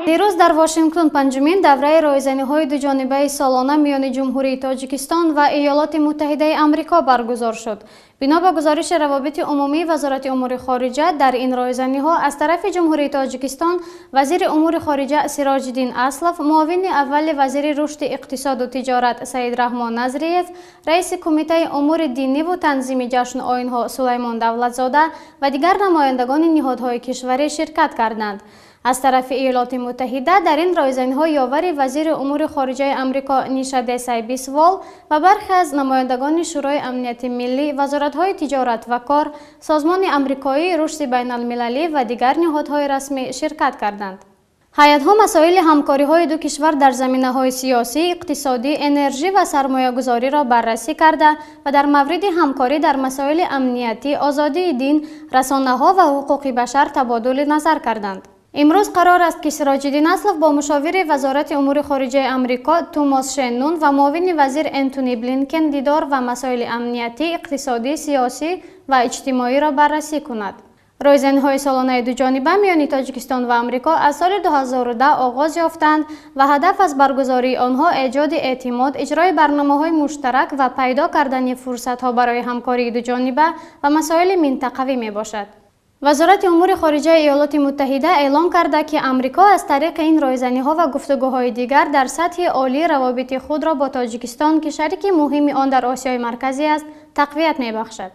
Дирӯз дар Вашингтон панҷумин давраи ройзаниҳои дуҷонибаи солона миёни Ҷумҳурии Тоҷикистон ва Иёлоти Муттаҳидаи Амрико баргузор шуд. Бино ба гузориши равобити умумии Вазорати умури хориҷа, дар ин ройзаниҳо аз тарафи Ҷумҳурии Тоҷикистон вазири умури хориҷа Сироҷиддин Аслов, муовини аввали вазири рушди иқтисоду тиҷорат Саидраҳмон Назриев, раиси Кумитаи умури диниву танзими ҷашну оинҳо Сулаймон Давлатзода ва дигар намояндагони ниҳодҳои кишварӣ ширкат карданд. Аз тарафи Иёлоти Муттаҳида дар ин ройзаниҳо ёвари вазири умури хориҷаи Амрико Ниша Десай Бисвол ва бархе аз намояндагони Шӯрои амнияти миллӣ, вазоратҳои тиҷорат ва кор, Созмони амрикоии рушди байналмилалӣ ва дигар ниҳодҳои расмӣ ширкат карданд. Ҳайатҳо масоили ҳамкориҳои ду кишвар дар заминаҳои сиёсӣ, иқтисодӣ, энержӣ ва сармоягузориро баррасӣ карда ва дар мавриди ҳамкорӣ дар масоили амниятӣ, озодии дин, расонаҳо ва ҳуқуқи башар табодули назар карданд. Имрӯз қарор аст, ки Сироҷиддин Аслов бо мушовири Вазорати умури хориҷаи Амрико Томас Шеннон ва муовини вазир Энтони Блинкен дидор ва масоили амниятӣ, иқтисодӣ, сиёсӣ ва иҷтимоиро баррасӣ кунад. Ройзаниҳои солонаи дуҷониба миёни Тоҷикистон ва Амрико аз соли 2010 оғоз ёфтанд ва ҳадаф аз баргузории онҳо эҷоди эътимод, иҷрои барномаҳои муштарак ва пайдо кардани фурсатҳо барои ҳамкории дуҷониба ва масоили минтақавӣ мебошад. Вазорати умури хориҷаи Иёлоти Муттаҳида эълон карда, ки Амрико аз тариқи ин ройзаниҳо ва гуфтугӯҳои дигар дар сатҳи олӣ равобити худро бо Тоҷикистон, ки шарики муҳими он дар Осиёи Марказӣ аст, тақвият мебахшад.